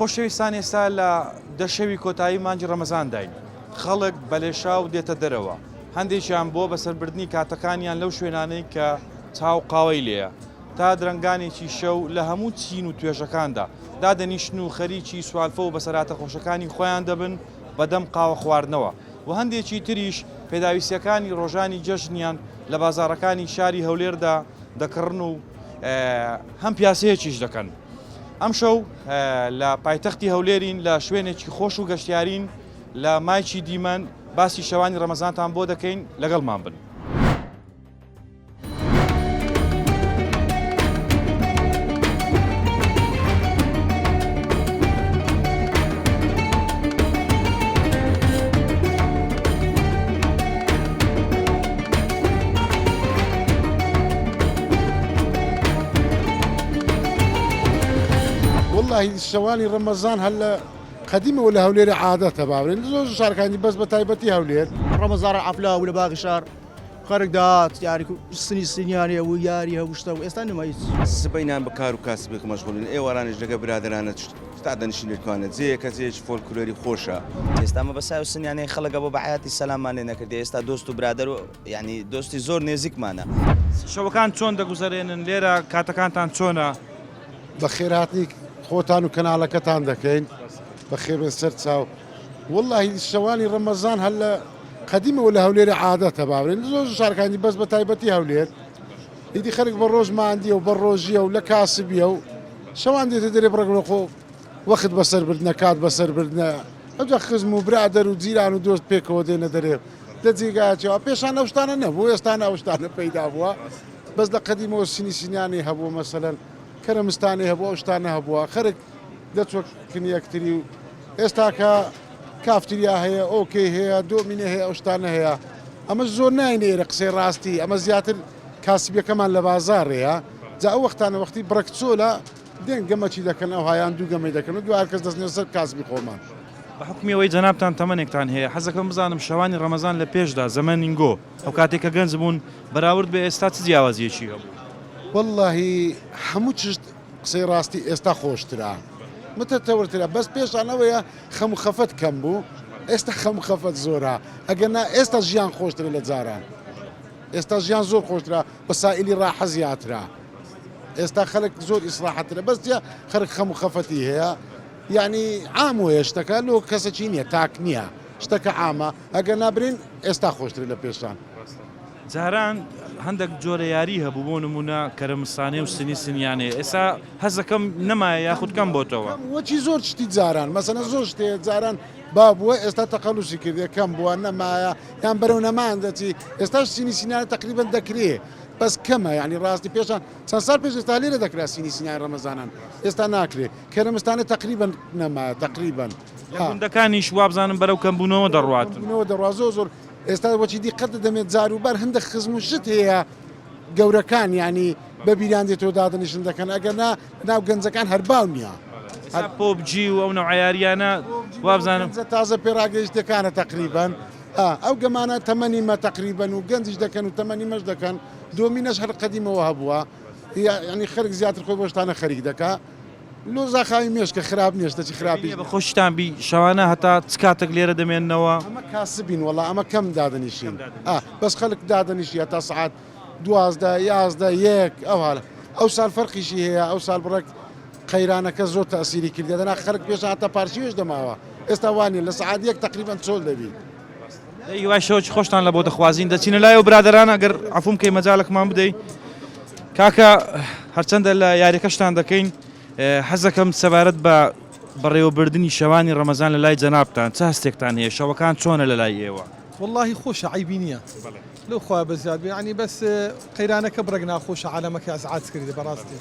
خۆشەویستان ئێستا لە دە شەوی کۆتایی مانگی ڕەمەزانداین، خەڵک بە لێشاو دێتە دەرەوە، هەندێکیان بۆ بەسەربردنی کاتەکانیان لەو شوێنانەی کە چا و قاوەی لێیە، تا درەنگانێکی شەو لە هەموو چین و توێژەکاندا دادەنیشن و خەریکی سوالفە و بەسەرهاتە خۆشەکانی خۆیان دەبن بەدەم قاوە خواردنەوە و هەندێکی تریش پێداویستیەکانی ڕۆژانی جەژنیان لە بازاڕەکانی شاری هەولێردا دەکڕن و هەم پیاسەیەکیش دەکەن. ئەمشەو لە پایتەختی هەولێرین لە شوێنێکی خۆش و گەشتیارین لە مایکی دیمەن باسی شەوانی ڕەمەزانتان بۆ دەکەین لەگەڵمان بن. وەڵاهی شەوانی ڕەمەزان هەر لە قەدیمەوە لە هەولێرە عادەتە باورێن زۆر شارەکانی بەس بە تایبەتی هەولێر. ڕەمەزان عەفلا و لە باغی شار خەرک دەهات یاری سنی سنیانێ و یاری هەبوو شتە و ئێستا نەما هیچ. سبەینان بە کار و کاسبێک مەشغوڵین ئێوارانیش لەگە برادەرانە دادەنیشین لەتوانە جێیەکە جێیەکی فۆلکلۆری خۆشە. ئێستا ئەمە بە سای و سنیانەی خەڵک ئەبوو بە حەیاتی سەلاممان لێ نەکردی ئێستا دۆست و برادەر و یانی دۆستی زۆر نێزیکمانە. شەوەکان چۆن دەگوزەرێنن لێرە کاتەکانتان چۆنە؟ بەخێرهاتنی خۆتان و کەناڵەکەتان دەکەین بەخێربێن سەر چاو وەڵاهی شەوانی ڕەمەزان هەر لە قەدیمەوە لە هەولێرە عادەتە باورێن زۆر شارەکانی بەس بە تایبەتی هەولێر ئیدی خەرک بە ڕۆژ ماندیە و بە ڕۆژیە و لە کاسبیە و شەوان دێتە دەرێ بڕێک لە خۆ وەخت بەسەر بردنە کات بەسەر بردنە ئەوجا خزم و برادەر و جیران و دۆست پێکەوە دێنە دەرێ لە جێگایەکەوە پێشان ئەو شتانە نەبوو ئێستانە ئەو شتانە پەیدا بووە بەس لە قەدیمەوە سینی سینیانی هەبوو مەسەلەن کەرەمستانی هەبوو ئەو شتانە هەبووە خەرک دەچوە کن یەکتری و ئێستاکە کافتریا هەیە ئۆکەی هەیە دۆمینە هەیە ئەو شتانە هەیە ئەمە زۆر ناینە ئێرە قسەی ڕاستی ئەمە زیاتر کاسبیەکەمان لە بازاڕێیە جا ئەو وەختانە وەختی بڕەک چۆلە دێن گەمەکی دەکەن ئەوها یان دوو گەمەی دەکەن و دوای هەرکەس دەچنە سەر کاسبی خۆمان. بە حوکمی ئەوەی جەنابتان تەمەنێکتان هەیە حەزەکەم بزانم شەوانی ڕەمەزان لە پێشدا زەمەنی گۆ ئەو کاتێک کە گەنج بوون بەراورد بە ئێستا چ جیاوازیەکی هەبوو؟ وەڵاهی هەموو چشت قسەی ڕاستی ئێستا خۆشترە متەتەورترە بەس پێشان ئەوەیە خەم و خەفەت کەم بوو ئێستا خەم و خەفەت زۆرە ئەگەر نا ئێستا ژیان خۆشترە لە جاران. ئێستا ژیان زۆر خۆشترە وەسائیلی ڕاحە زیاترە ئێستا خەلک زۆر ئیسراحەترە بەس تیا خەرک خەم و خەفەتی هەیە یعنی عام وەیە شتەکە لۆ کەسەکی نییە تاک نییە شتەکە عامە ئەگەر نابرین ئێستا خۆشترە لە پێشان. جاران هەندێک جۆرە یاری هەبوو بۆ نمونە کەرەمستانێ و سنی سنیانێ ئێستا هەزەکەم نەمایە یاخود کەم بۆتەوە. وەکی زۆر شتی جاران مەسەلەن زۆر شتێ جاران باو بووە ئێستا تەقەلوسی کردێ کەم بووە نەمایە یان بەرەو نەمان دەچی ئێستاش سینی سینانە تەقریبەن دەکرێ بەس کەمە یعنی ڕاستی پێشان چەند ساڵ پێش ئێستا لێرە دەکرا سینی سینای ڕەمەزانان ئێستا ناکرێ کەرەمستانە تەقریبەن نەمایە تەقریبەن لە گوندەکانیش وابزانم بەرەو کەمبوونەوە دەڕوات. کەمبوونەوە دەڕوا زۆر زۆر ئێستا وەکی دیقەت دەدەمێ جاروبار هەندێک خزم و شت هەیە گەورەکان یعنی بە بیریان دێتەوە دادەنیشن دەکەن ئەگەر نا ناو گەنجەکان هەر باو نییە. ئێستا پۆبجی و ئەو نەوعە یارییانە وابزانم. گەنجە تازە پێڕاگەیشتەکانە تەقریبەن ئا ئەو گەمانە تەمەنی مە تەقریبەن و گەنجیش دەکەن و تەمەنی مەش دەکەن دۆمینەش هەر قەدیمەوە هەبووە یعنی خەرک زیاتر خۆی بۆ شتانە خەریک دەکا لۆ زاخاوی مێشکە خراپ نییە شتەکی خراپیش نییە. بە خۆشتان بی شەوانە هەتا چ کاتێک لێرە دەمێننەوە؟ ئەمە کاسبین وەڵا ئەمە کەم دادەنیشین ئا بەس خەلک دادەنیشی هەتا سەعات 12 11 یەک ئەوها ئەو سال فەرقیشی هەیە ئەو سال بڕێک قەیرانەکە زۆر تەئسیری کردیە دەنا خەلک پێش هەتا پارشیوێش دەماوە ئێستا وانیە لە سەعات یەک تەقریبەن چۆل دەبی. دەی هیوای شەوێکی خۆشتان لە بۆ دەخوازین دەچینە لای ئەو برادەرانە گەر عەفوم کەی مەجالەکمان بدەی کاکە هەرچەندە لە یاریەکەشتان دەکەین حەزەکەم سەبارەت بە بەڕێوەبردنی شەوانی ڕەمەزان لە لای جەنابتان چ هەستێکتان هەیە شەوەکان چۆنە لە لای ئێوە؟ وەڵاهی خۆشە عەیبی نییە لەو خوا بەزیاد بێ یانی بەس قەیرانەکە بڕێک ناخۆشە عالەمەکە ئەزعاج کردی بەڕاستی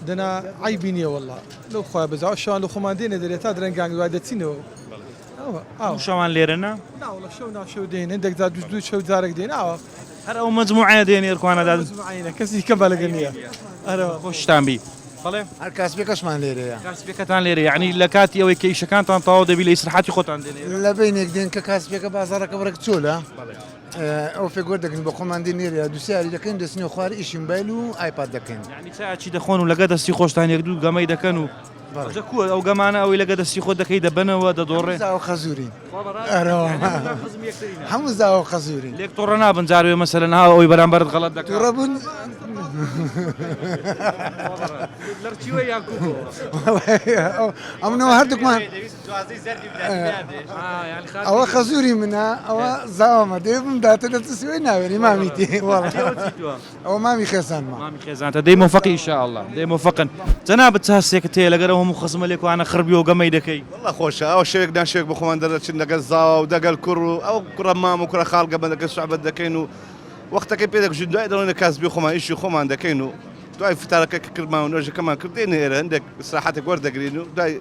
دەنا عەیبی نییە وەڵا لەو خوا بەزا شەوان لە خۆمان دێنە دەرێ تا درەنگان دوای دەچینەوە ئەو شەوان لێرە نا نا وەڵا شەو نا شەو دێن هەندێک جار دوو دوو شەو جارێک دێن ئاوا هەر ئەو مەجموعەیە دێن ئێرکوانە داد مەجموعەینە کەسی کەم بەلەگە نییە ئەرەوە خۆشتان بی بەڵێ هەر کاسبەکەشمان لێرەیە کاسبەکەتان لێرە یعنی لە کاتی ئەوەی کە ئیشەکانتان تەواو دەبی لە ئیسراحەتی خۆتان دێن لە بینێک دێن کە کاسبەکە بازاڕەکە بڕێک چۆلە ئەو فێک وەردەگرین بۆ خۆمان دێن لێرە دوو سێ یاری دەکەین دەچینەوە خوار ئیشی موبایل و ئایپاد دەکەین. یانی چایەکی دەخۆن و لەگە دەستی خۆشتان یەک دوو گەمەی دەکەن و. جا کووە ئەو گەمانە ئەوەی لەگە دەستی خۆت دەکەی دەبەنەوە دەدۆڕێ؟ زاوە خەزوورین. ئەرەوە هەموو زاوە خەزوورین. لێک توڕە نابن جاروێ مەسەلەن ها ئەوی بەرامبەرت غەڵەت دەکا. توڕە بوون. لەڕچیوە یان کووەوە؟ ئەمنەوە هەردووکمان ئەوە خەزووری منە ئەوە زاوەمە دەوێ بمداتە لە ترسیەوەی ناوێری مامیتی وەڵا ئەوە مامی خێزانمە. مامی خێزانتە دەی مۆفەقی ان شاء اللە دەی مۆفەقن. جەنابت چ هەستێکت هەیە لەگەر ئەو هەموو خزمە لێکوانە خڕ بیەوە گەمەی دەکەی؟ وەڵا خۆشە ئەوە شەوێک نا شەوێک بە خۆمان دەردەچن لەگەل زاوا و دەگەل کوڕ و ئەو کوڕە مام و کوڕە خاڵ گەمە دەکەن سوعبەت دەکەین و وەختەکەی پێ دەکوژین دوای دەڕۆینە کاسبی خۆمان ئیشی خۆمان دەکەین و دوای فتارەکە کە کردمان و نوێژەکەمان کرد دێینە ئێرە هەندێک ئیسراحەتێک وەردەگرین و دوای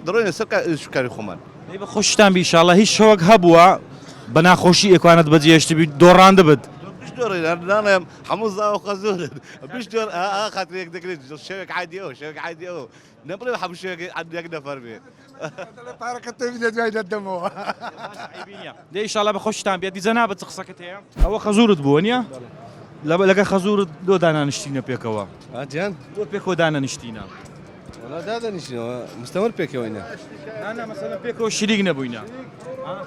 دەڕۆینە سەر ئیش و کاری خۆمان. دەی بە خۆشتان بی ئیشاڵا هیچ شەوەک هەبووە بە ناخۆشی ئێکوانت بەجێهێشتبی دۆڕاندبت؟ بشدۆڕین هەر ناڵێم هەموو زاوا و خەزوورن بشدۆر ئا ئا خاتر یەک دەگرین شەوێک عادی ئەو شەوێک عادی ئەو نەبڵێ هەموو شەوێک یەک نەفەر بێ. دەڵێ پارەکەت تۆ بدە دوای دەتدەمەوە. عەیبی نییە دەی ئیشاڵا بە خۆشتان بێت دی جەنابت چ قسەکەت هەیە؟ ئەوە خەزوورت بووە نییە؟ لەگە خەزوورت لۆ دانانیشتینە پێکەوە؟ گیان لۆ پێکەوە دانەنیشتینە؟ وەڵا دادەنیشینەوە مستەمر پێکەوەینە. نا نا مەسەلەن پێکەوە شریک نەبووینە.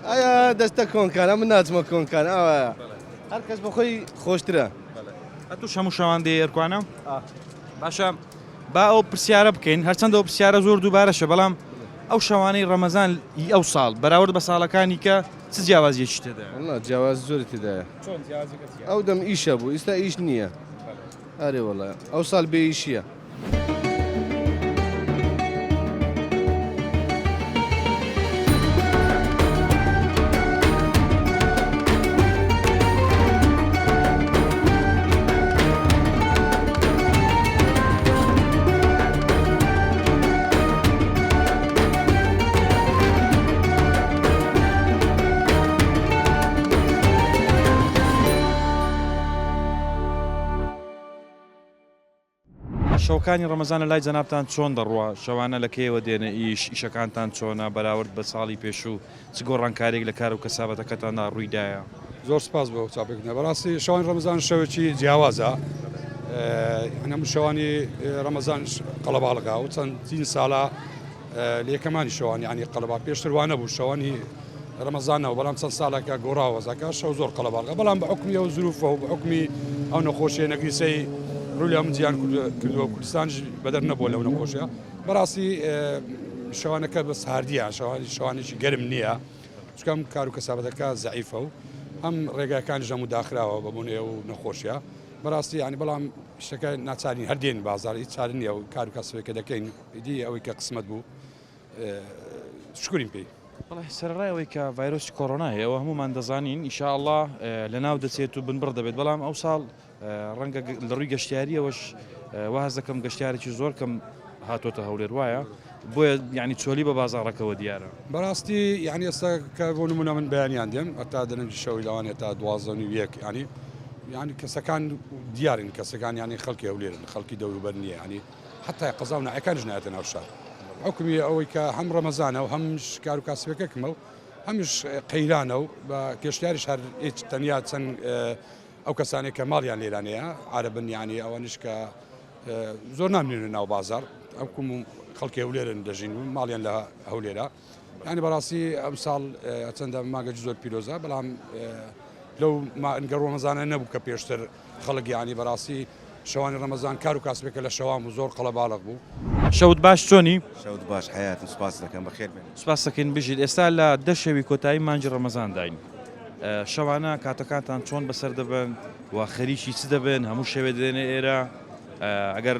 ئایا دەستە کۆنکانە من ناچمە کۆنکان ئاوایە هەر کەس بە خۆی خۆشترە. ئەتوش هەموو شەوان دێی ئەرکوانە؟ باشە با ئەو پرسیارە بکەین هەرچەندە ئەو پرسیارە زۆر دووبارەشە بەڵام ئەو شەوانەی ڕەمەزان ی ئەو ساڵ بەراورد بە ساڵەکانی کە چ جیاوازیەکی تێدایە؟ وەڵا جیاوازی زۆری تێدایە. چۆن جیاوازیەکە چیە؟ ئەو دەم ئیشە بوو ئیستا ئیش نییە. ئەرێ وەڵا ئەو ساڵ بێ ئیشیە. شەوەکانی ڕەمەزان لە لای جەنابتان چۆن دەڕوا؟ شەوانە لە کەیەوە دێنە ئیش؟ ئیشەکانتان چۆنە بەراورد بە ساڵی پێشوو؟ چ گۆڕانکارییەک لە کار و کەسابەتەکەتاندا ڕووی دایە؟ زۆر سپاس بۆ چاپێکردنە. بەڕاستی شەوانی ڕەمەزان شەوێکی جیاوازە. هەموو شەوانی ڕەمەزان قەڵەباڵغە و چەندین ساڵە لە یەکەمانی شەوان یانی قەڵەبا پێشتر وا نەبوو شەوانی ڕەمەزانەوە بەڵام چەند ساڵێکە گۆڕاوە وەزعەکە شەو زۆر قەڵەباڵغە بەڵام بە حوکمی ئەو زروفە و بە حوکمی ئەو نەخۆشیە نەگریسەی ڕووی لە هەموو جیهان کردووە کوردستانیش بەدەر نەبووە لەو نەخۆشیە بەڕاستی شەوانەکە بەس هاردیە شەوانی شەوانێکی گەرم نییە چونکە ئەم کار و کەسابەتەکە زەعیفە و هەم ڕێگاکانیش هەموو داخراوە بە بۆنەی ئەو نەخۆشیە بەڕاستی یانی بەڵام شتەکە ناچارین هەر دێن بازار هیچ چارە نییە و کار و کاسبێکە دەکەین ئیدی ئەوەی کە قسمەت بوو شکرین پێی. بەڵێ سەرەڕای ئەوەی کە ڤایرۆسی کۆرۆنا هەیە و هەموومان دەزانین ئیشاڵڵا لەناو دەچێت و بنبڕ دەبێت بەڵام ئەو ساڵ ڕەنگە لە ڕووی گەشتیاریەوەش وا هەست دەکەم گەشتیارێکی زۆر کەم هاتۆتە هەولێر وایە بۆیە یعنی چۆلی بە بازاڕەکەوە دیارە. بەڕاستی یعنی ئێستا کە بۆ نمونە من بەیانیان دێم هەتا دەنگی شەوی لەوانەیە تا 12 و یەک یعنی یعنی کەسەکان دیارن کەسەکان یعنی خەڵکی هەولێرن خەڵکی دەوروبەر نییە یعنی حەتا قەزا و ناحیەکانیش نایەتە ناو شار حوکمی ئەوەی کە هەم ڕەمەزانە و هەمش کار و کاسبەکەکمە و هەمیش قەیرانە و بە گەشتیاریش هەر هیچ تەنیا چەند ئەو کەسانێک کە ماڵیان لێرانەیە عربن یانی ئەوانیش کە زۆر نامێنە ناو بازار ئەو کوم و خەڵکی هەولێرن دەژین و ماڵیان لە هەولێرە ینی بەڕاستی ئەم ساڵ چەندە ماگەی زۆر پیرۆزە بەڵام لەو مانگە ڕۆمەزانە نەبوو کە پێشتر خەڵک یانی بەڕاستی شەوانی ڕەمەزان کار و کاسبێکە لە شەوان بوو زۆر قەڵەباڵغ بوو. شەوت باش چۆنی؟ شەوت باش حەیاتم سوپاست دەکەم بەخێر بێن. سوپاست دەکەین بژیت ئێستا لە دە شەوی کۆتایی مانگی ڕەمەزانداین شەوانە کاتەکانتان چۆن بەسەر دەبەن و خەریکی چ دەبن هەموو شەوێ دێنە ئێرە ئەگەر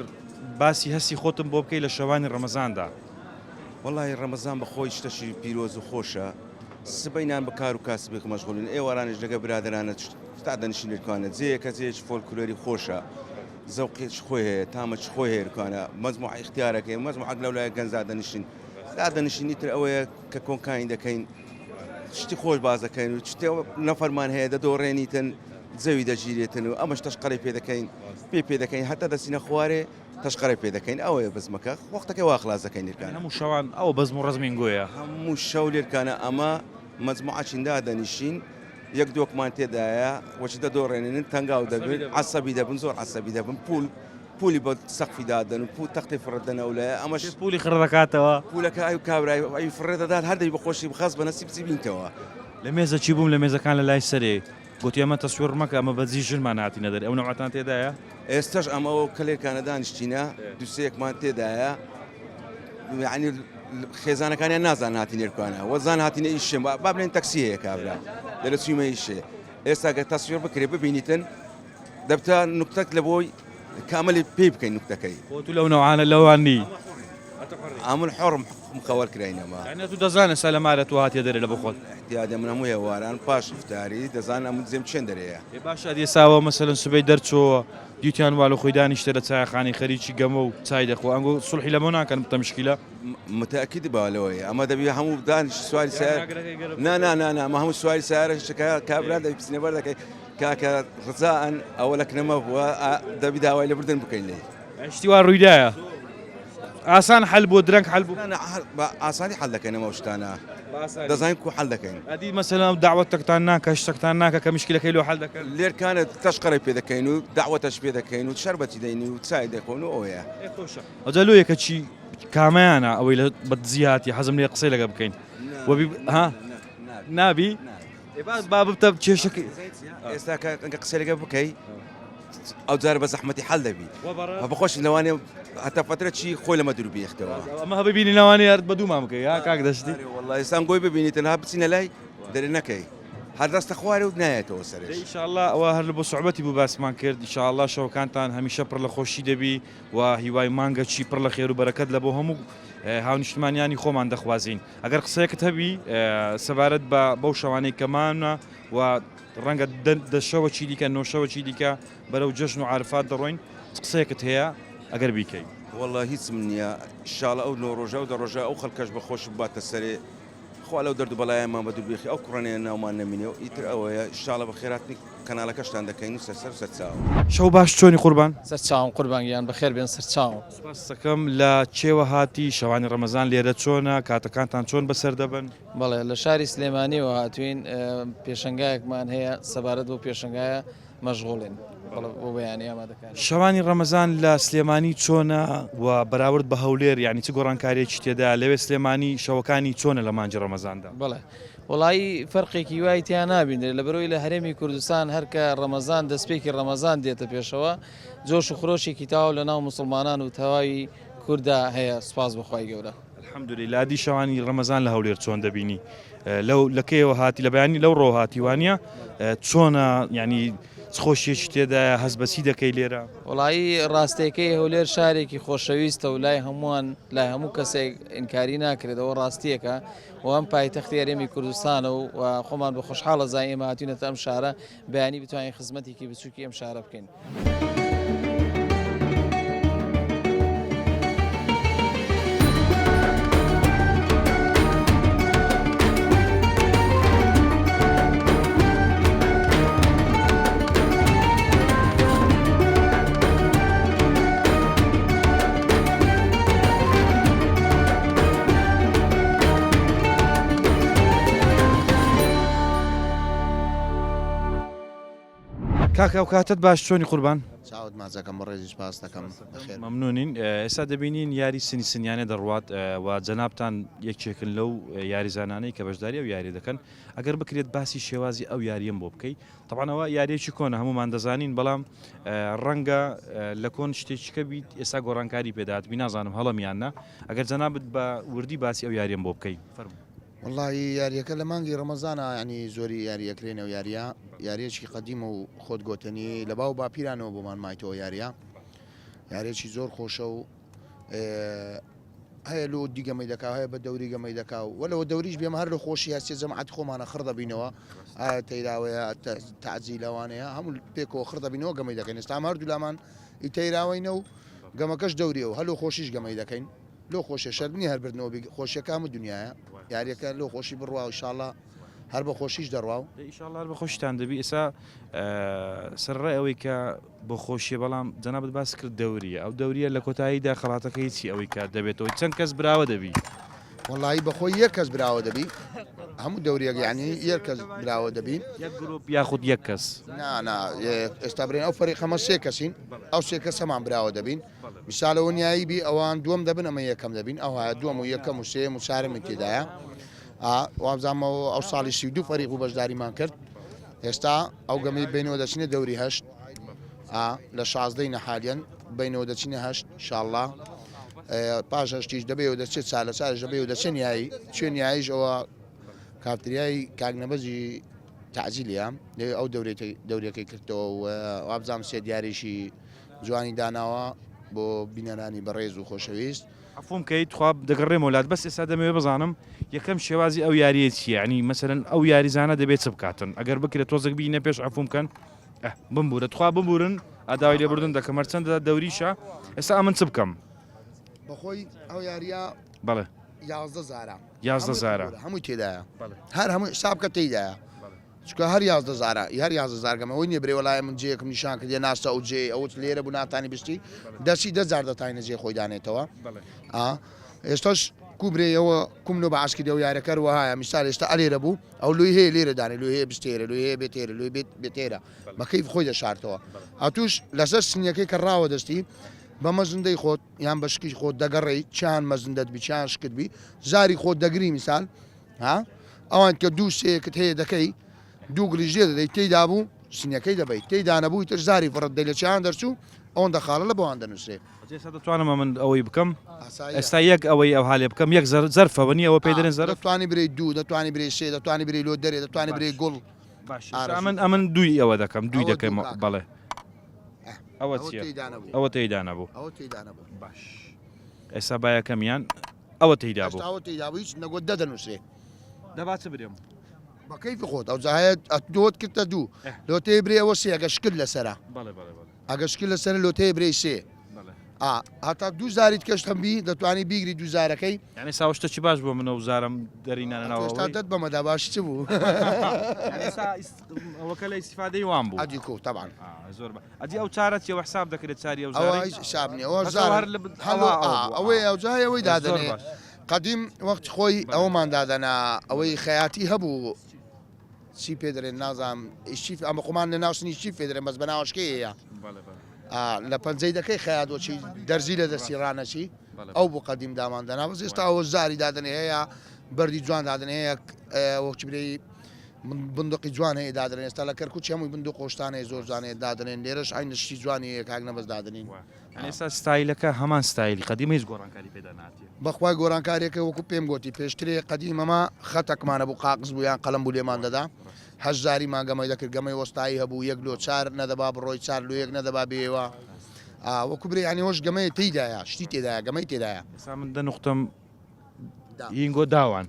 باسی هەستی خۆتم بۆ بکەی لە شەوانی ڕەمەزاندا. وەڵاهی ڕەمەزان بە خۆی شتەکی پیرۆز و خۆشە سبەینان بە کار و کاسبێک مەشغولین ئێوارانیش لەگە برادەرانە دادەنیشین لێرکانە جێیەکە جێیەکی فۆلکلۆری خۆشە زەوقێکی خۆی هەیە تامەکی خۆی هەیە لێرکانە مەجموعە ئیختیارەکەی مەجموعەک لەولایە گەنج دادەنیشین دادەنیشین ئیتر ئەوەیە کە کۆنکانی دەکەین شتی خۆش باز دەکەین و شتێ نەفەرمان هەیە دەدۆڕێنیتن زەوی دەگیرێتن و ئەمەش تەشقەرەی پێ دەکەین پێ پێ دەکەین هەتا دەچینە خوارێ تەشقەرەی پێ دەکەین ئەوەیە بەزمەکە وەختەکەی وا خلاص دەکەین لێرکانە هەموو شەوان ئەوە بەزم و ڕەزمین گۆیە هەموو شەو لێرکانە ئەمە مەجموعەچین دادەنیشین یەک دۆکمان تێدایە وەچ دەدۆڕێنن تەنگاو دەبن عەسەبی دەبن زۆر عەسەبی دەبن پول پولی بە سەقفی دادەن و پو تەختی فڕە دەنە ئەو لایە ئەمەش پولی خڕ دەکاتەوە. پولەکە ئەو کابرای ئەوی فڕێ دەدات هەر دەبی بە خۆشی بخەس بە نەسیب بچی بینتەوە. لە مێزە چی بووم لە مێزەکان لە لای سەرێ گۆتی ئەمە تەسویر مەکە ئەمە بە جی ژنمان هاتینە دەرێ ئەو نەوعەتان تێدایە؟ ئێستەش ئەمە ئەو کەلێرکانە دانیشتینە دوسێکمان تێدایە یعنی خێزانەکانیان نازان هاتینە ئێرکانە وەزان هاتینە ئیشێ با بڵێن تەکسی هەیە کابرا دەرە چوویمە ئیشێ ئێستا گەر تەسویر بکرێ ببینیتن دەبتە نوکتەک لە بۆی کاملی پێی بکەین نوکتەکەی. خۆ تو لەو نەوعانە لەوان نی. ئەمن حۆڕم مخەوەر کراینەمە. یانی تو دەزان ئێستا لە مارە تو هاتیە دەرێ لە بۆ خۆت. ئیحتیادە من هەموو ئێواران پاش ئیفتاری دەزان ئەمن زێم چێن دەرێیە. ئێ باشە ئەدی ئێستا ئەوە مەسەلەن سبەی دەرچۆوە دیتیان وا لە خۆی دانیشتە لە چایەخانەی خەریکی گەمە و چای دەخوا ئەنگۆ سوڵحی لەمۆ ناکەن بتە مشکیلە؟ متەئەکید بە لەوەی ئەمە دەبی هەموو دانیش سواری سەیارە نا نا نا نا ئەمە هەموو سواری سەیارە شتەکە کابرا دەبی بچینە بەر دەکەی کاکە ڕزائەن ئەوە لە کنەمە بووە دەبی داوای لێبوردن بکەین لێی. شتی وا ڕوویدایە ئاسان حەل بووە درەنگ حەل بوو؟ بە ئاسانی حەل دەکەین ئەم شتانە دەزانین کو حەل دەکەین. ئەدی مەسەلەن ئەو دەعوەتەکتان ناکا شتەکتان ناکا کە مشکلەکەی لۆ حەل دەکەن؟ لێرکانە تەشقەرەی پێ دەکەین و دەعوەتەش پێ دەکەین و شەربەتی دەین و چای دەخۆن و ئەوەیە. ئێ خۆشە. ئەوجا لۆ یەکە چی کامەیانە ئەوەی لە بە دزی هاتی حەزم لێ قسەی لەگە بکەین وەبی ها نابی؟ با ببتە کێشەکەی ئێستا کە قسەی لەگە بکەی ئەو جار بە زەحمەتی حەل دەبی بەخۆش لەوانێ هەتا فترە چی خۆی لەمە دوور بێختەوە ئەمە هەبە بینی لەوانێ هەر بە دوومان بکەی ها کاک دەشتی وەڵڵا ئێستا گۆی ببینی تەنها بچینە لای دەرێ نەکەی هەر دەستە خوارێ و نایەتەوە سەرێش ئینشاءاللە ئەوە هەر لە بۆ سوعبەتی بوو باسمان کرد ئینشاءاللە شەوەکانتان هەمیشە پڕ لە خۆشی دەبی و هیوای مانگەکی پڕ لە خێر و بەرەکەت لە بۆ هەموو هاونیشتمانیانی خۆمان دەخوازین ئەگەر قسەیەکت هەبی سەبارەت بە بەو شەوانەی کە ماونە و ڕەنگە دە شەوەکی دیکە نۆ شەوەکی دیکە بەرەو جەژن و عارفات دەڕۆین چ قسەیەکت هەیە ئەگەر بیکەی؟ وەڵا هیچم نییە ئیشاڵا ئەو نۆ ڕۆژە و دە ڕۆژە ئەو خەڵکەش بە خۆش بباتە سەرێ خوا لەو دەرد و بەڵایەمان بەدوور بێخی ئەو کوڕانەیە ناومان نەمینێ و ئیتر ئەوەیە ئیشاڵا بەخێرهاتنی کەناڵەکەشتان دەکەین و سەر سەر و سەر چاو. شەو باش چۆنی قوربان؟ سەر چاوم قوربان گیان بەخێر بێن سەر چاوم. سوپاستەکەم لە کێوە هاتی شەوانی ڕەمەزان لێرە چۆنە کاتەکانتان چۆن بەسەر دەبەن؟ بەڵێ لە شاری سلێمانیەوە هاتوین پێشەنگایەکمان هەیە سەبارەت بەو پێشەنگایە مەشغوڵین بەڵێ بۆ بەیانی ئامادەکاری. شەوانی ڕەمەزان لە سلێمانی چۆنە و بەراورد بە هەولێر یانی چ گۆڕانکاریەکی تێدایە لەوێ سلێمانی شەوەکانی چۆنە لە مانگی ڕەمەزاندا؟ بەڵێ وەڵایی فەرقێکی وای تیا نابینرێت لەبەرئەوەی لە هەرێمی کوردستان هەر کە ڕەمەزان دەستپێکی ڕەمەزان دێتە پێشەوە جۆش و خرۆشێکی تەواو لەناو موسڵمانان و تەواوی کوردا هەیە سوپاس بۆ خوای گەورە. الحمدللە دی شەوانی ڕەمەزان لە هەولێر چۆن دەبینی لەو لە کەیەوە هاتی لە بەیانی لەو ڕۆ هاتی وانە چۆنە ینی چ خۆشیەکی تێدایە هەست بەچی دەکەی لێرە؟ وەڵایی ڕاستەکەی هەولێر شارێکی خۆشەویستە و لای هەمووان لای هەموو کەسێک ئینکاری ناکرێت ئەوە ڕاستیەکە و ئەم پایتەختی هەرێمی کوردستانە و خۆمان بە خۆشحاڵ ئەزانین ئێمە هاتوینەتە ئەم شارە بەیانی بتوانین خزمەتێکی بچووکی ئەم شارە بکەین. کاکە ئەو کاتت باش چۆنی قوربان؟ چاوت ماچەکەم بەڕێزی سوپاس دەکەم بەخێر. مەمنونین ئێستا دەبینین یاری سنی سنیانە دەڕوات و جەنابتان یەکێکن لەو یاریزانانەی کە بەشداری ئەو یاریە دەکەن ئەگەر بکرێت باسی شێوازی ئەو یاریەم بۆ بکەی تەبعەن ئەوە یاریەکی کۆنە هەموومان دەزانین بەڵام ڕەنگە لە کۆن شتێکیکە بیت ئێستا گۆڕانکاری پێداتبی نازانم هەڵەم یان نا ئەگەر جەنابت بە وردی باسی ئەو یاریەم بۆ بکەی فەرموو. وەڵاهی یاریەکە لە مانگی ڕەمەزانا یانی زۆری یاری ئەکرێنەوە یاریە یاریەکی قەدیمە و خۆت گۆتەنی لە باو باپیرانەوە بۆمان مایتەوە یاریە یاریەکی زۆر خۆشە و هەیە لۆ دی گەمەی دەکا هەیە بە دەوری گەمەی دەکا و وەلەوە دەوریش بێم هەر لە خۆشی هەستێ جەماعەتی خۆمانە خڕ دەبینەوە ئایا تەیراوەیە تەعجیلەوانەیە هەموو پێکەوە خڕ دەبینەوە گەمەی دەکەین ئێستا ئەمە هەردوو لامان ئی تەیراوەینە و گەمەکەش دەوریە و هەلۆ خۆشیش گەمەی دەکەین لۆ خۆشێ شەرت نییە هەر بردنەوە بی خۆشیەکە هەموو دنیایە یاریەکە لۆ خۆشی بڕوا و ئیشاڵا هەر بە خۆشیش دەڕوا و. دەی ئیشاڵا هەر بە خۆشیتان دەبی ئێستا سەرەڕای ئەوەی کە بۆ خۆشیە بەڵام جەنابت باست کرد دەوریە ئەو دەوریە لە کۆتاییدا خەڵاتەکەی چی ئەوەی کە دەبێتەوە چەند کەس براوە دەبی؟ وەڵایی بەخۆی یەک کەس براوە دەبی. هەموو دەوریەک یعنی یەک کەس براوە دەبین. یەک گروپ یاخود یەک کەس؟ نا نا ئێستا برێن ئەو فەریقەمە سێ کەسین ئەو سێ کەسەمان براوە دەبین میسالەوە نیایی بی ئەوان دووەم دەبن ئەمە یەکەم دەبین ئەوها دووەم و یەکەم و سێم و چارەمی تێدایە وابزانمەوە ئەو ساڵی 32 فەریق بوو بەشداریمان کرد ئێستا ئەو گەمەی بینەوە دەچینە دەوری هەشت لە شازدەی نەحالیەن بینەوە دەچینە هەشت شاءاللە پاش هەشتیش دەبێ و دەچێت چار لە چارش دەبێ و دەچێت نیایی چێ نیاییش ئەوە کافتریای کاک نەبەزی تەعجیلیە لەوێ ئەو دەورەکەی کردەوە و وابزانم سێ دیاریشی جوانی داناوە بۆ بینەرانی بەڕێز و خۆشەویست. عەفوم کەی تخوا دەگەڕێمەوە لات بەس ئێستا دەمەوێ بزانم یەکەم شێوازی ئەو یاریە چیە یعنی مەسەلەن ئەو یاریزانە دەبێت چ بکاتن ئەگەر بکرێت تۆزێک بینە پێش عەفوم کەن ئە بمبورە تخوا بمبورن ئەداوای لێبوردن دەکەم هەرچەندە دەوریشە ئێستا ئەمن چ بکەم بەخۆی ئەو یاریە بەڵێ 11 زارە 11 زارە هەمووی تێدایە هەر هەمووی حساب کە تێدایە چونکە هەر 11 زارە هەر 11 زار گەمە ئەوەی نییە برێ وەڵایە من جێیەکم نیشان کردیە ناستە ئەو جێ ئەوت لێرە بوو ناتانی بشتی دەچی دە جار دەتاینە جێ خۆی دانێتەوە ئا ئێستاش کو برێیەوە کوم لۆ بە عەسکری ئەو یارەکەر وەهایە میسال ئێستا ئەلێرە بوو ئەو لۆی هەیە لێرە دانێ لۆی هەیە بستێرە لۆی هەیە بێتێرە لۆی بێت بێتێرە بە کەیف خۆی دەشارتەوە ئەتوش لەسەر سنیەکەی کە ڕاوە دەستی بە مەزندەی خۆت یان بە شکی خۆت دەگەڕێی چیان مەزندەت بی چیان شکت بی زاری خۆت دەگری میسال ها ئەوان کە دوو سێیەکت هەیە دەکەی دوو گلیش لێ دەدەی تێیدا بوو سنیەکەی دەبەی تێیدا نەبوو ئیتر زاری فڕت دەی لە چیان دەرچوو ئەوەندە خاڵە لە بۆوان دەنووسرێ. ئێستا دەتوانم ئەمن ئەوەی بکەم ئێستا یەک ئەوەی ئەوها لێ بکەم یەک زەرفە وەنیە ئەوە پێی دەرێن زەرف؟ دەتوانی برێی دوو دەتوانی برێی سێ دەتوانی برێی لۆ دەرێ دەتوانی برێی گوڵ باش ئەمن ئەمن دووی ئەوە دەکەم دووی دەکەم بەڵێ ئەوە چیە ئەوە تێیدا نەبوو ئەوە تێیدا نەبوو باش ئێستا با یەکەمیان ئەوە تێیدا بوو ئەوە تێیدا بوو هیچ نەگوت دە دەنووسرێ دەبا چ برێم بە کەیفی خۆت ئەو جاهەیە دۆت کردە دوو لۆ تێ برێ ئەوە سێ ئەگە شکل لەسەرە بەڵێ بەڵێ بەڵێ ئەگە شکل لەسەرە لۆ تێ برێ سێ ئا هەتا دوو زاریت کەشت هەم بی دەتوانی بیگری دوو زارەکەی یعنی ساوە شتەکی باش بۆ منە و زارم دەرینانە ناوەوەی ئێستا دەت بەمەدا باش چ بوو ئەوەکە لە ئیسیفادەی وان بوو ئەدی کو تەبعەن زۆر بە ئەدی ئەو چارە چیە حساب دەکرێت چاری ئەو زارەی ئەوە هیچ حساب نییە ئەوە زار هەر لە هەلۆ ئەوەی ئەو جای ئەوەی دادەنێ قەدیم وەخت خۆی ئەومان دادەنا ئەوەی خەیاتی هەبوو چی پێ دەرێن نازانم ئیشی ئەمە خۆمان لە ناوسنی چی پێ دەرێن بەس بە ناوەشکەیە لە پەنجەی دەکەی خەیات وەچی دەرزی لە دەستی ڕانەچی ئەو بۆ قەدیم دامان دەنا بەس ئێستا ئەوە زاری دادەنێ هەیە بەردی جوان دادەنێ هەیە وەکی برێی بندقی جوان هەیە دادەنێن ئێستا لە کەرکوچ هەمووی بندق و شتان هەیە زۆر جوان هەیە دادەنێن لێرەش عەین شتی جوانی هەیە کاک نەبەز دادەنین. یانی ئێستا ستایلەکە هەمان ستایلی قەدیمە هیچ گۆڕانکاری پێدا نەهاتیە؟ بەخوای گۆرانکاریەکە وەکو پێم گۆتی پێشترێ قەدیم ئەمە خەتەکمان هەبوو قاقز بوو یان قەلەم بوو لێمان دەدا هەشت زاریمان گەمەی دەکرد گەمەی وەستایی هەبوو یەک لۆ چار نەدەبا بڕۆی چار لۆ یەک نەدەبا بێیەوە ئا وەکو برێ یانی هۆش گەمەیە تێیدایە شتی تێدایە گەمەی تێدایە. ئێستا من دە نوقتەم ینگۆ داوان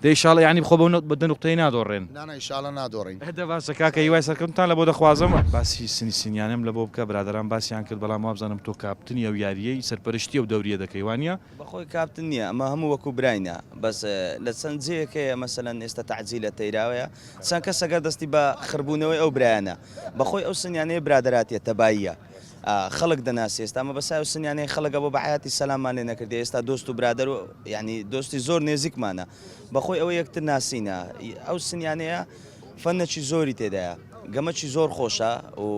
دە ئیشاڵە یانی خۆ بە دە نوقتەی نادۆڕێن. نانا ئیشاڵە نادۆڕین. دە باشە کاکە هیوای سەرکەوتنتان لەبۆ دەخوازم. باسی سنی سنیانەم لەبۆ بکە برادەران باسیان کرد بەڵام وابزانم تۆ کاپتنی ئەو یاریەی سەرپەرشتی ئەو دەوریە دەکەی وانیە؟ بەخۆی کاپتن نیە ئەمە هەموو وەکو براینە بەس لە چەند جێیەک هەیە مەسەلەن ئێستا تەعجیلە تەیراوەیە چەند کەسە گەر دەستی بە خڕبوونەوەی ئەو برایانە بەخۆی ئەو سنیانەیە برادەراتیە تەباییە خەڵک دەناسی ئێستا ئەمە بەسای و سنیانەی خەڵک ئەوە بە حیاتی سەلاممان لێ نەکردی ئێستا دۆست و برادەر و یعنی دۆستی زۆر نێزیکمانە بەخۆی ئەوە یەکتر ناسینە ئەو سنیانەیە فەنەکی زۆری تێدایە گەمەکی زۆر خۆشە و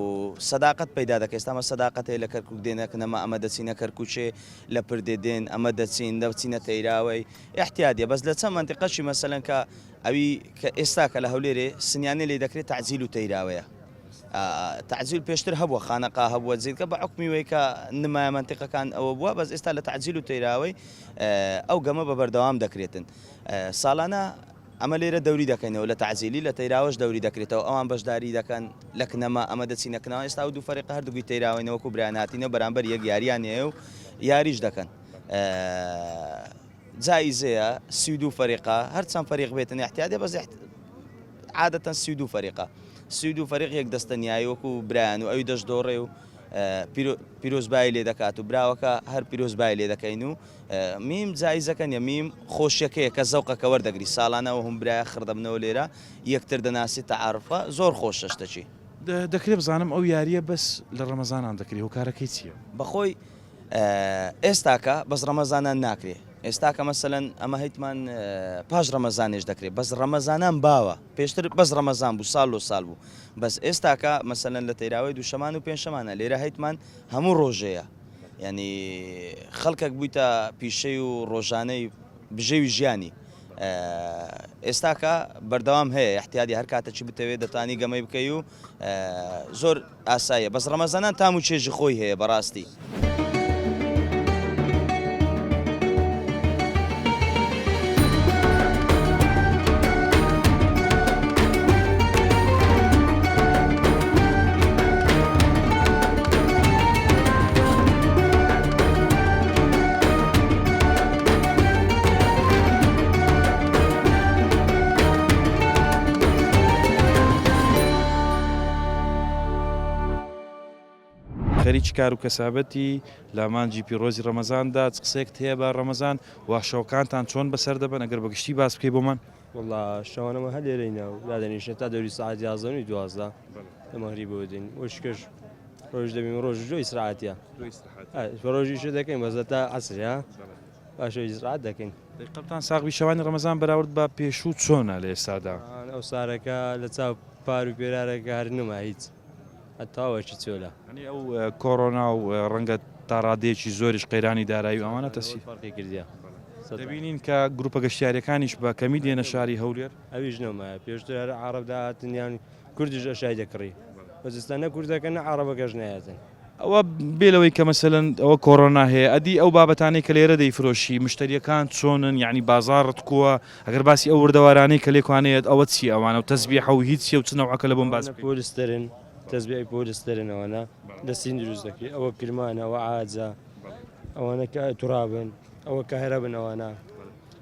سەداقەت پەیدا دەکە ئێستا ئەمە سەداقەت هەیە لە کەرکک دێنە کنەمە ئەمە دەچینە کەرکوچێ لە پردێ دێن ئەمە دەچین دەچینە تەیراوەی احتیادیە بەس لە چەند منتیقەشی مەسەلەن کە ئەوی کە ئێستا کە لە هەولێرێ سنیانێ لێ دەکرێت تەعجیل و تەیراوەیە تەعجیل پێشتر هەبووە خانەقا هەبووە جێگە بە حوکمی وەی کە نمایە مەنتیقەکان ئەوە بووە بەس ئێستا لە تەعجیل و تەیراوەی ئەو گەمە بە بەردەوام دەکرێتن ساڵانە ئەمە لێرە دەوری دەکەینەوە لە تەعجیلی لە تەیراوەش دەوری دەکرێتەوە ئەوان بەشداری دەکەن لە کنەما ئەمە دەچینە کنەوە ئێستا و دوو فەریقە هەردووی تەیراوەینە وەکو برایان هاتینەوە بەرامبەر یەک یاریان هەیە و یاریش دەکەن جائیزەیە 32 فەریقە هەرچەند فەریق بێتن احتیادە بەس عادەتەن 32 فەریقە 32 فەریق یەک دەستە نیایی وەکو برایان و ئەوی دەشدۆڕێ و پیرۆزبایی لێ دەکات و براوەکە هەر پیرۆزبای لێ دەکەین و میم جایزەکە نیە میم خۆشیەکەیە کە زەوقەکە وەردەگری ساڵانە و هەم برایە خڕدەبنەوە لێرە یەکتر دەناسی تەعارفە زۆر خۆشە شتەکی. دەکرێ بزانم ئەو یاریە بەس لە ڕەمەزانان دەکرێ هۆکارەکەی چیە؟ بەخۆی ئێستاکە بەس ڕەمەزانان ناکرێ. ئێستاکە مەسەلەن ئەمە هەیتمان پاش ڕەمەزانێش دەکرێت بەس ڕەمەزانان باوە پێشتر بەس ڕەمەزان بوو ساڵ لۆ ساڵ بوو بەس ئێستاکە مەسەلەن لە تەیراوەی دووشەمان و پێنجشەمانە لێرە هەیتمان هەموو ڕۆژەیە یعنی خەڵکەک بوویتە پیشەی و ڕۆژانەی بژێوی ژیانی ئێستاکە بەردەوام هەیە احتیادی هەر کاتەکی بتەوێت دەتانی گەمەی بکەی و زۆر ئاساییە بەس ڕەمەزانان تام و چێژی خۆی هەیە بەڕاستی. خەریکی کار و کەسابەتی لە مانگی پیرۆزی ڕەمەزاندا چ قسەیەکت هەیە بە ڕەمەزان و شەوەکانتان چۆن بەسەر دەبەن ئەگەر بە گشتی باس بکەی بۆمان؟ وەڵا شەوانەمە هەر لێرەینە و دادەنیشین تا دەوری سەعات 11 و 12 لە مەغریبەوە دێین وەشکەش ڕۆژ دەبین ڕۆژ جۆ ئیسراعەتە ڕۆژی شە دەکەین بەزە تا عەسر ها باشە ئیسراعەت دەکەین. دەی قەبتان ساغ بی شەوانی ڕەمەزان بەراورد بە پێشوو چۆنە لە ئێستادا؟ ئەو سارەکە لە چاو پار و پێرارەکە هەر نما هیچ هەتاوەکی چۆلە. یانی ئەو کۆرۆنا و ڕەنگە تا ڕادەیەکی زۆریش قەیرانی دارایی و ئەوانە تەسیر. فەرقی کردیە. دەبینین کە گروپە گەشتیاریەکانیش بە کەمی دێنە شاری هەولێر. ئەویش نەمایە پێشتر هەر عەڕەب دەهاتن یان کوردیش ئەشای دەکڕی بەس ئێستا نە کوردەکە نە عەڕەبەکەش نایەتن. ئەوە بێ لەوەی کە مەسەلەن ئەوە کۆرۆنا هەیە ئەدی ئەو بابەتانەی کە لێرە دەیفرۆشی مشتەریەکان چۆنن یعنی بازاڕت کووە ئەگەر باسی ئەو وردەوارانەی کە لێکوانەیەت ئەوە چیە ئەوانە و تەزبیحە و هیچ چیە و چ نەوعەکە لە بۆم باس بکەی. پۆلستەرن تەزبیحی پۆلستەرن ئەوانە لە سین دروست دەکرێت ئەوە کرمانە ئەوە عاجە ئەوانە کە تورابن ئەوە کەهرەبن ئەوانە.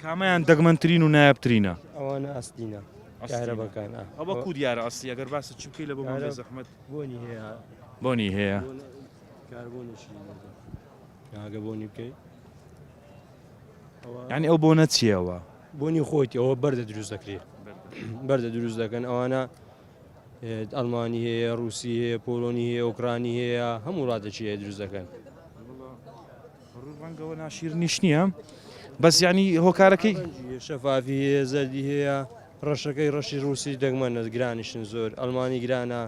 کامەیان دەگمەنترین و نایابترینە؟ ئەوانە ئەسلینە کەهرەبەکان. ئەوە کو دیارە ئەسلی ئەگەر باست چ بکەی لە بۆمان بێ زەحمەت. بۆنی هەیە. بۆنی هەیە. کاربۆنیشی ئاگە بۆنی بکەی. یعنی ئەو بۆنە چییەوە؟ بۆنی خۆیتی ئەوە بەردە دروست دەکرێت بەردە دروست دەکەن ئەوانە ئەلمانی هەیە رووسی هەیە پۆلۆنی هەیە ئۆکرانی هەیە هەموو وڵاتێکی هەیە دروست دەکەن. ڕەنگەوە ناشیرنیش نییە بەس یعنی هۆکارەکەی شەفافی هەیە زەردی هەیە ڕەشەکەی ڕەشی ڕووسی دەگمەنە گرانیشن زۆر ئەڵمانی گرانە.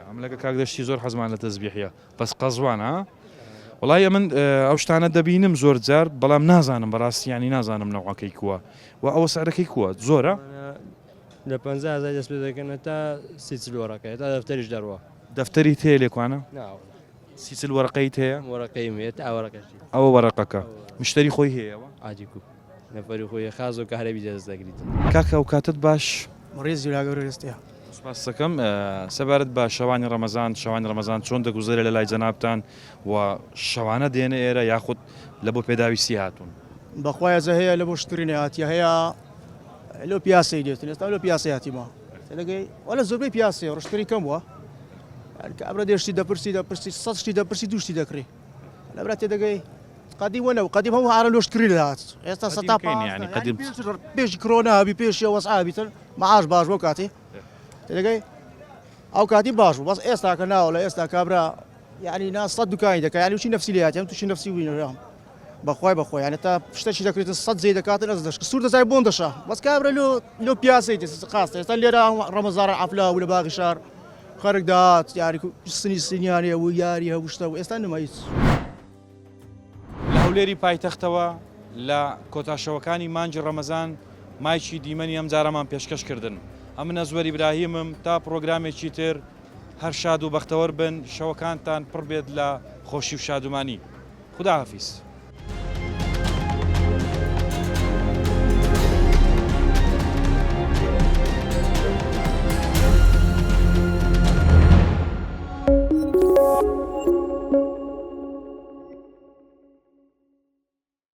ئەم لەگە کاک دەشتی زۆر حەزمان لە تەزبیحە بەس قەزوان ها وڵی من ئەو شتانە دەبینم زۆر جار بەڵام نازانم بەڕاستی ینی نازانم نەوەکەی کووە و ئەوە سعرەکەی کووە زۆرە لە 50 دەست پێ دەکەن تا سی وەرەقەیە تا دەفتەریش دەڕوە دەفتەری تێ لێکوانە 30 وەرەقەیت هەیە وەرەقەیم هەیە تا وەرەقەشی ئەوە وەرەقەکە مشتری خۆی هەیە عادی کو نەفەری خۆی خاز و کەهرەبی دەست دەگریت. کاکە ئەوکاتەت باش. ڕێزی لا گەورە ڕێزتە. سوپاست دەکەم. سەبارەت بە شەوانی ڕەمەزان، شەوانی ڕەمەزان چۆن دەگوزەرێ لە لای جەنابتان و شەوانە دێنە ئێرە یاخود لە بۆ پێداویستی هاتوون؟ بەخوا ئێزە هەیە لە بۆ شتکڕینێ هاتیە هەیە لۆ پیاسەی دێتن ئێستا لۆ پیاسەی هاتیمە تێدەگەی وەلا زۆربەی پیاسەیە ڕشتکڕین کەم بووە کابرا دێ شتی دەپرسی دەپرسی سەد شتی دەپرسی دوو شتی دەکڕی لەبرا تێدەگەی قەدیم وەنە و قەدیم هەموو عالەم لۆش کڕی دەهات ئێستا سەتا یعنی قەدیم پێش کرۆنا هەبی پێشی وەز ئابیتن معاش باش بۆ کاتی تێدەگەی ئەو کاتی باش بوو بەس ئێستا کە ناوە لە ئێستا کابرا یعنی نا سەد دوکانی دەکە یعنی چی نفسی لێ هاتیم تووشی نفسی بووین بەخوای بەخۆی یعنی تا شتێکی دەکرێت سەد جێ دەکاتن ئەز دەشک سوور دەزای بۆن دەشا بەس کابرا لۆ لۆ پیاسەی دەست قاستە ئێستا لێرە ڕەمەزارە عەفلا و لە باغی شار خەرک دەهات یاری سنی سنیانێ و یاری هەبوو شتە و ئێستا نما هیچ. لە هەولێری پایتەختەوە لە کۆتا شەوەکانی مانگی ڕەمەزان مایکی دیمەنی ئەمجارەمان پێشکەش کردن. ئەمن ئەزوەر ئیبراهیمم تا پڕۆگرامێکی تر هەر شاد و بەختەوەر بن شەوەکانتان پڕ بێت لە خۆشی و شادومانی. خودا حافیز.